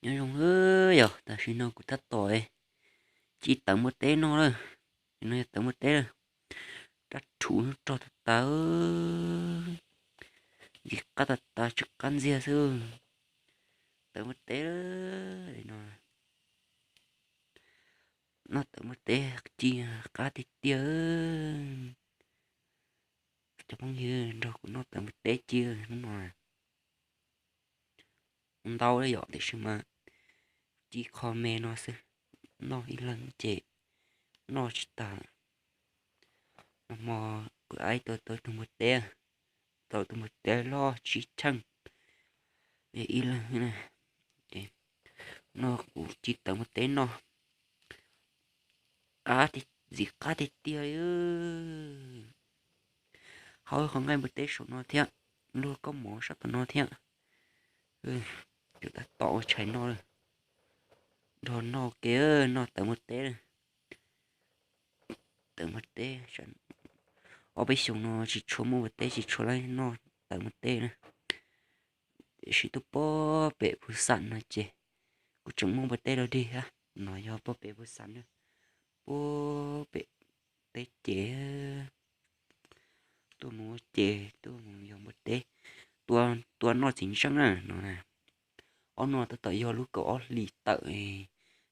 Nyob zoo, yog tam sim no kuv tab tom ci tawv npua teb noj lawm. No yog tawv npua teb lawm, rab rhuv rog tas tas, ntxim qab tas tas, tsw qab ntxiag xwb. Tawv npua teb no, noj tawv npua teb ci qab tiag tiag. Cov phooj ywg, nrog kuv noj tawv npua teb ci hnub no. Ntau li yom, tiam sis mas ci qho me no xwb, noj ib leeg ces noj tsis tas. Nag hmo kuv aib tau tau tus npua teb, tau tus npua teb loj tsib cheej, ib leeg na. No kuv ci tawv npua teb noj, qab, ntxim qab tiag tiag li. Haus qhov nqaij npua teb saum no thiab, luaj koob mov sab tom no thiab. Ces tab tom ua tshais noj lawm, nrog noj ke, noj tawv npua teb lawm. Tawv npua teb, ob peb xyoos no tsis tshua muaj npua teb, tsis tshua laib noj tawv npua teb na. Tiam sis tuaj puag pem Phu Xam no ces kuj tseem muaj npua teb dog dig thiab. No yog puag pem Phu Xam na, puag pem teb ces tuaj mus ua ces tuaj mus yog npua teb, tua noj txiv ntseej na no na. Ob no tab tom yog lub kaum ob hlis tawm,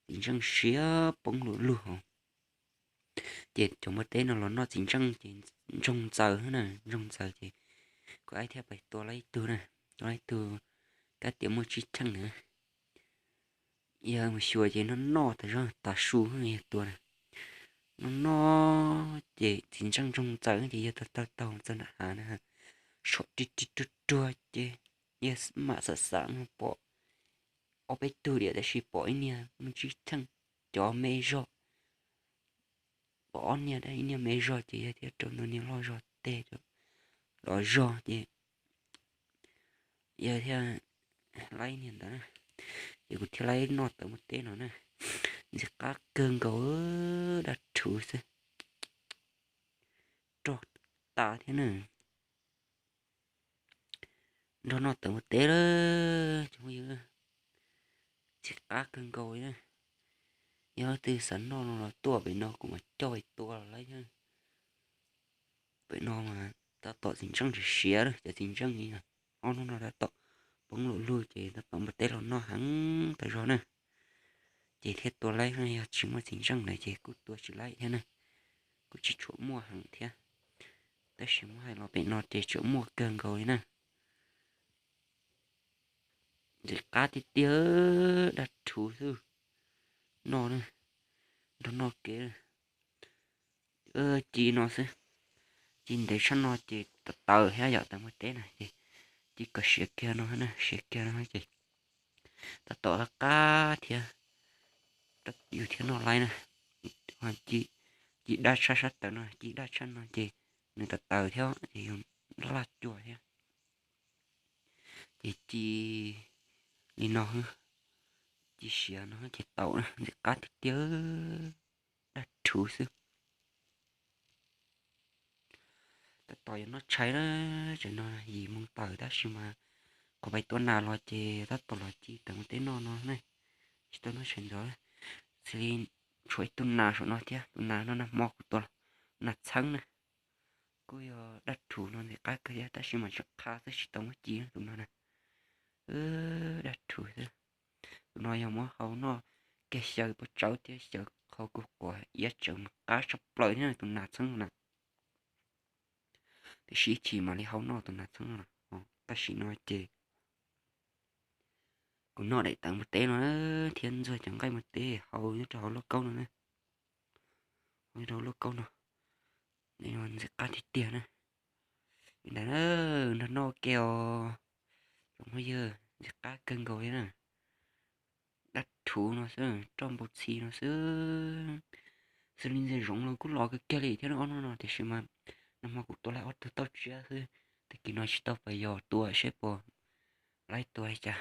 txiv ntseej siab poob luaj lug hos. Ces cov npua teb no los noj txiv ntseej ces ntsoog ntxaws na, ntsoog ntxaws ces kuv aib thiaj pais tua laib ib tug na, tua laib ib tug, kab tias muaj tsib cheej na. Yog mus xyuas ces noj noj tas zog tas su yog tua na. Noj noj ces txiv ntseej ntsoog ntxaws ces yog tau taug txog nram hav na, sov ri ri ruag ruag ces yog mam xam xam mus pom ob peb tug diam tab sis pom ib niag muaj tsib cheej, cov me zog. Pom ob niag, ib niag me zog ces yog thiaj rau ntau niag loj zog teg rau lov zog ces yog thiaj laib niag ntawd na. Ces kuv thiaj laib noj tawv npua teb no na. Ntxim qab kawg nkaus, dab rhuv xwb, rog tas thiab na. Nrog noj tawv npua teb lawm cov phooj ywg, ntxim qab kawg nkaus li na. Yog leej twg xav noj no los tuaj pem no kuv mam coj tua los laib thiab. Pem no mas tab tom txiv ntseej siav siav lawm, cov txiv ntseej li ob hnub no tab tom poob luaj lug ces tab tom npua teb los noj heev tas zog na. Ces thiaj tua laib, yog tsis muaj txiv ntseej lawm ces kuj tua tsis laib thiab na, kuj tsis tshua muaj heev thiab. Tab sis muab hais los pem no ces tseem muaj kawg nkaus li na. Ntxim qab tiag tiag, dab rhuv xwb. Noj na, nrog noj kev. Ci no xwb, ci ntev tshaj no ces tawv tawv thiab yom, tawv npua teb na ces ci kom siav kiag no na, siav kiag no ces tab tom qab qab thiab, yus thiaj noj laib na. Ci daj tshaj sab tawv no, ci daj tshaj no ces nws tawv tawv thiab ces yus laj cuag thiab. Ces ci li no, ci siav no ces tau na, ntxim qab tiag tiag, dab rhuv xwb. Tab tom yuav noj tshais na, tseem no yim moo tawm tab sis mas qhov pais tua nas los ces tab tom los ci tawv npua teb noj no ne, tsis tau noj tshais ntxov. Xws li tshuav ib tug nas saum no thiab, tus nas no nag hmo kuv tua los, nas txheeb na, kuj yog dab rhuv no ntxim qab kawg thiab tab sis mas tseem qha xwb tsis tau muab ci tus no na. Dab rhuv xwb. Tus no yog muab hau noj kiag xyaw pob tsawb thiab xyaw qhov kuv quav iab tsawv mas qab tshaj plaws thiab tus nas txheeb na. Tiam sis ib chim mam li hau noj tus nas txheeb no. Tam sim no ces kuv noj daim tawv npua teb no thiab ntxuag cov nqaij npua teb hau nyob rau hauv lauj kaub no na. Hau nyob rau hauv lauj kaub no, ntxim qab tiag tiag na. Li ntawd na, nrog noj ke os. Tsoom phooj ywg, ntxim qab kawg nkaus li na. Dab rhuv no xwb, roj npau txhi no xwb. Xws li ntsia zoov los kuj los kawg kiag li thiab ob hnub no tiam sis mas nag hmo kuv tua laib ob tug tauj tsiab xwb, tag kis no tsis tau pais yos tua seb puas laib tua li cas.